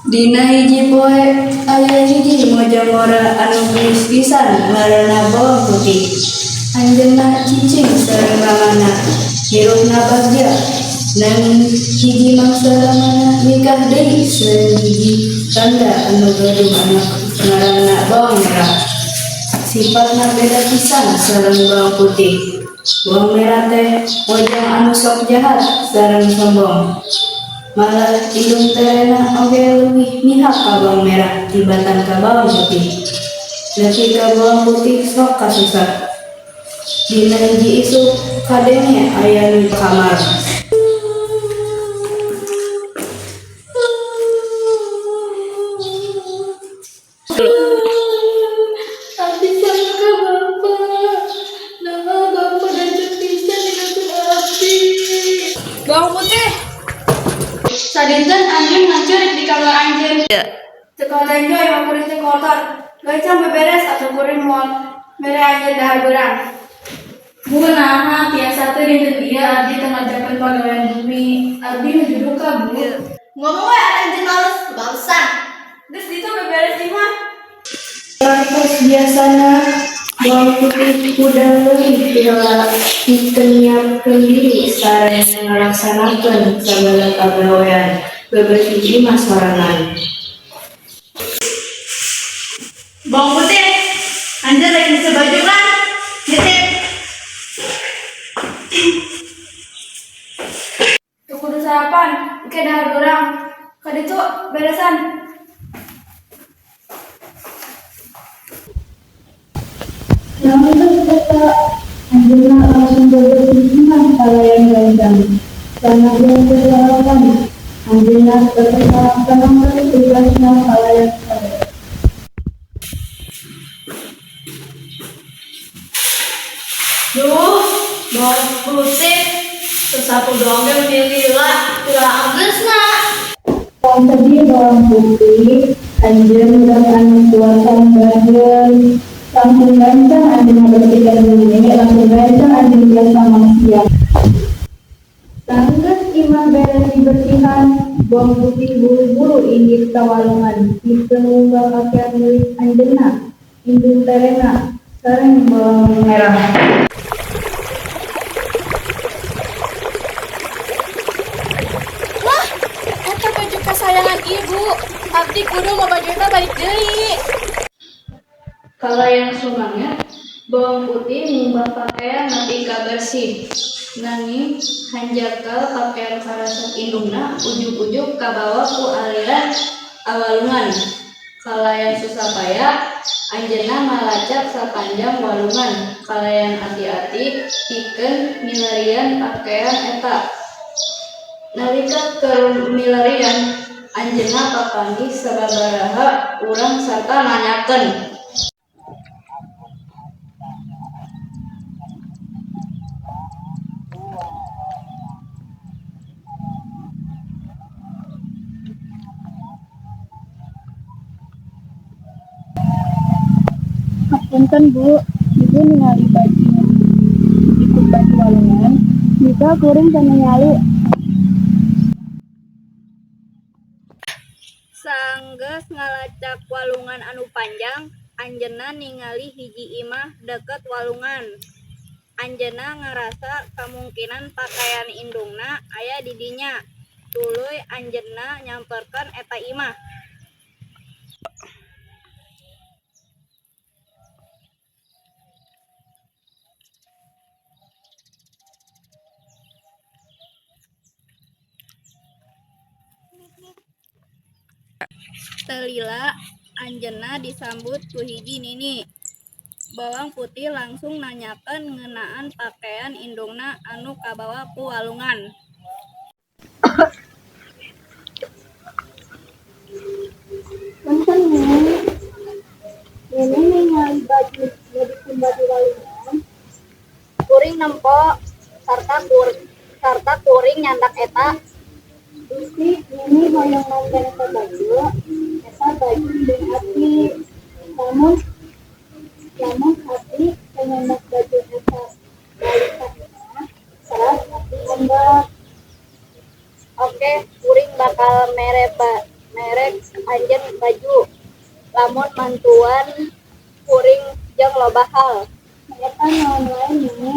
Dina hiji poe aya hiji mojang ngora anu geulis pisan ngaranna Bawang Putih. Anjeunna cicing sareng mamana, hirupna bagja. Nanging hiji mangsa mamana nikah deui sareng hiji randa anu gaduh anak ngaranna Bawang Merah. Sipatna beda pisan sareng Bawang Putih. Bawang Merah teh mojang anu sok jahat sareng sombong. Malah indung terena oge leuwih mihak ka Bawang Merah tibatan ka Bawang Putih. Nepi ka Bawang Putih sok kasusah. Dina hiji isuk kadenge aya nu kamar. Abdi sayang ka Bapa. Naha Bapa dancet pisan ninggalkeun abdi. Bawang Putih. Sadinten anjeun nganceurik di kamar anjeun. Teu kalenjo imah kuring teh kotor. Gancang beberes atuh kuring moal mere anjeun dahar beurang. Bu, naha tiasa teh dinten ieu abdi teu ngarjakeun pagawean bumi. Abdi nuju duka, Bu. Ngomong we anjeun males, balesan. Geus ditu beberes imah. Sapertos biasana, Bawang Putih hudang leuwih ti heula pikeun nyiapkeun diri sareng ngalaksanakeun sagala pagawean bebersih imah sorangan. Bawang Putih, anjeun rek nyuci baju kan? Nitip. Teu kudu sarapan, engke dahar beurang. Ka ditu beresan. Sanggeus eta, anjeunna langsung bebersih imah kalayan gancang. Sanajan teu sarapan, anjeunna tetep ngalaksanakeun tugasna kalayan sare. Duh, Bawang Putih, sasapu doang ge meni lila, kumaha anggeusna. Tong sedih, Bawang Putih, anjeun budak anu kuat sareng. Langkung gancang anjeun ngabersihkeun bumi, langkung gancang anjeun tiasa mangsiah. Sanggeus imah beres dibersihan, Bawang Putih buru-buru indit ka walungan pikeun ngumbah pakean milik anjeunna, indung terena, sareng Bawang Merah. Wah, eta baju kasayangan ibu. Abdi kudu mawa baju eta balik deui. Kalayan sumanget, Bawang Putih ngumbah pakean nepi ka bersih. Nanging hanjakal pakean karesep indungna ujug-ujug kabawa ku aliran walungan. Kalayan susah payah, anjeunna ngalacak sapanjang walungan kalayan ati-ati pikeun milarian pakean eta. Nalika keur milarian, anjeunna papanggih sababaraha urang sarta nanyakeun. Hapunten, Bu, Ibu ningali baju nu dikumbah di walungan? Mika kuring teu ningali. Sanggeus ngalacak walungan anu panjang, anjeunna ningali hiji imah deukeut walungan. Anjeunna ngarasa kamungkinan pakean indungna aya di dinya, tuluy anjeunna nyamperkeun eta imah. Teu lila anjeunna disambut ku hiji nini. Bawang Putih langsung nanyakeun ngeunaan pakean indungna anu kabawa ku walungan. Punten, Nini. Nini ningali baju nu dikumbah di walungan? Kuring nempo sarta kuring nyandak eta. Gusti, Nini hoyong nonton eta baju. Eta baju indung abdi. Lamun abdi teu nyandak baju eta balik ka imah, teras abdi ambek. Oke, kuring bakal mere mere anjeun baju lamun mantuan kuring jeung loba hal. Eta naon wae, Nini?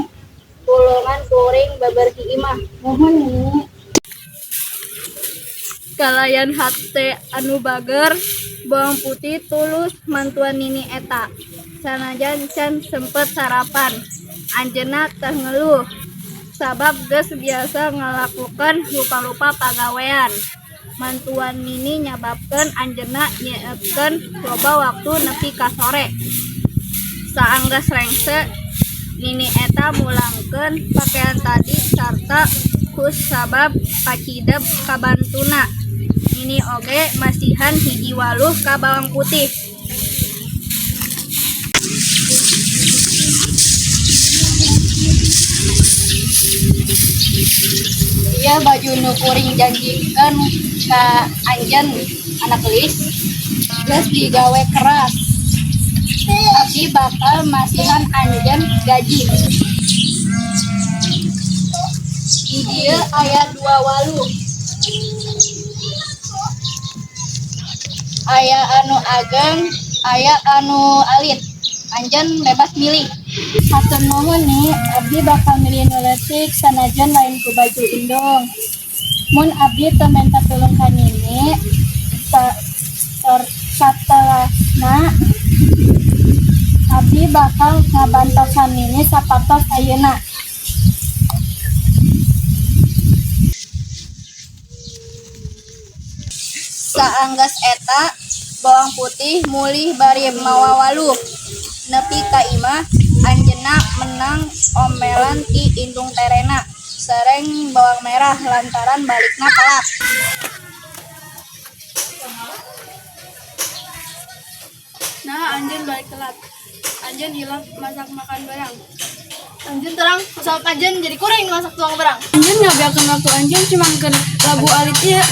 Tulungan kuring bebersih imah. Muhun, Nini. Kalayan hate anu bager, bawang putih tulus mantuan Nini eta. Sanajan can sempet sarapan, anjeunna teu ngeluh sabab geus biasa ngalakukeun rupa-rupa pagawean. Mantuan Nini nyababkeun anjeunna nyeepkeun loba waktu nepi ka sore. Saanggeus rengse, Nini eta mulangkeun pakean tadi sarta kus sabab kacida kabantuna. Nini oge masihan hiji waluh ka bawang putih. Ieu baju nu kuring janjikeun ka anjeun, anak geulis. Geus digawe keras. Abdi bakal masihan anjeun gaji. Di dieu aya dua waluh. Aya anu ageng, aya anu alit. Anjeun bebas milih. Hatur nuhun, Ni, abdi bakal milih nu leutik sanajan lain ku baju indung. Mun abdi teu menta tulung ka Nini, satelasna abdi bakal ngabantosan Nini sapertos ayeuna. Saanggeus eta, bawang putih mulih bari mawa waluh. Nepi ka imah, anjeunna meunang omelan ti indung terena sareng bawang merah lantaran balikna telat. Naha anjeun balik telat? Anjeun hilap masak makan barang. Anjeun terang sabab anjeun jadi kuring masak tuang barang. Anjeun ngabeakeun waktu anjeun cuman keur labu alit ieu.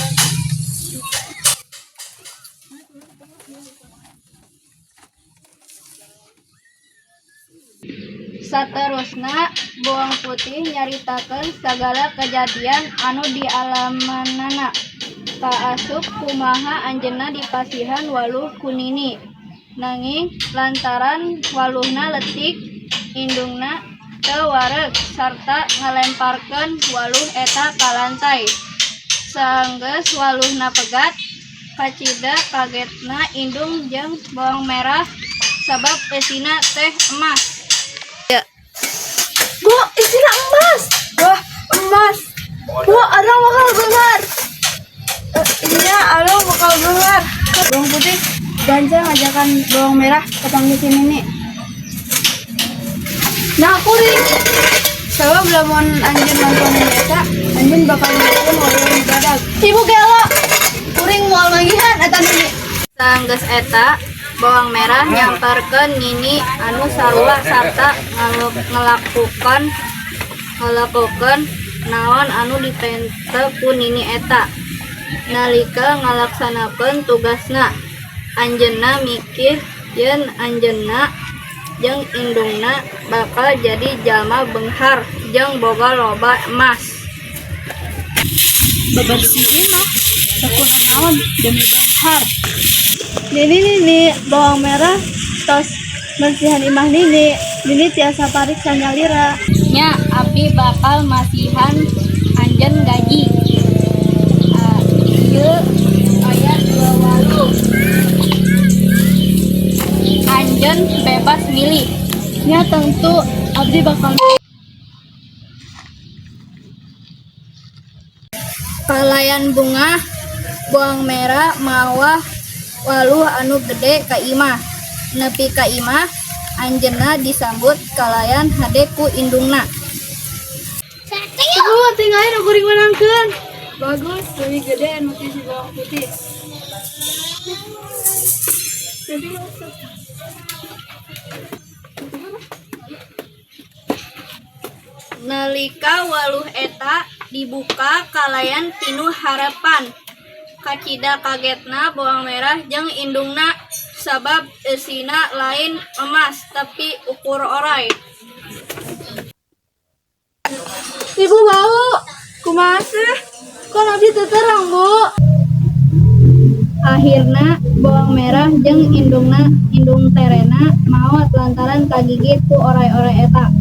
Saterusna bawang putih nyaritakeun sagala kajadian anu dialamanana. Kaasup kumaha anjeunna dipasihan waluh ku Nini. Nanging lantaran waluhna leutik, indungna teu wareg sarta ngalemparkeun waluh eta ka lantai. Saenggeus waluhna pegat, kacida kagetna indung jeung bawang merah sabab eusina teh emas. Bu, isina emas. Wah, emas. Bu, arang bakal beunghar. Iya, arang bakal beunghar. Bawang putih gancang ngajakan bawang merah kapanggih si Nini. Nah, kuring. Sabab lamun anjeun mantuan Nini eta, anjeun bakal ngelakuin waluh badag. Ibu gelo. Kuring moal manggihan eta Nini. Saenggeus eta, bawang merah nyamperkeun Nini anu sarua sarta ngalakukeun naon anu dipenta ku Nini eta. Nalika ngalaksanakeun tugasna, anjeunna mikir yen anjeunna jeung indungna bakal jadi jalma beunghar jeung boga loba emas. Bebersih imah teu kunanaon demi beunghar. Nini, Nini, bawang merah tos bersihan imah Nini. Nini tiasa pariksa nyalira. Nya, abdi bakal masihan anjeun gaji. Ah, ieu aya dua waluh. Anjeun bebas milih. Nya tentu abdi bakal Kalayan bungah, bawang merah mawa waluh anu gede ka imah. Nepi ka imah, anjeunna disambut kalayan hade ku indungna. Ibu, tinggalin nu kuring menangkeun. Bagus, lebih gede anu ti si bawang putih. Jadi Nalika waluh eta dibuka kalayan pinuh harepan. Kacida kagetna bawang merah jeung indungna sabab eusina lain emas tapi ukur oray. Ibu bau. Kumaha sih? Kok abdi teu terang, Bu? Akhirna bawang merah jeung indung terena maot lantaran kagigit ku oray-oray eta.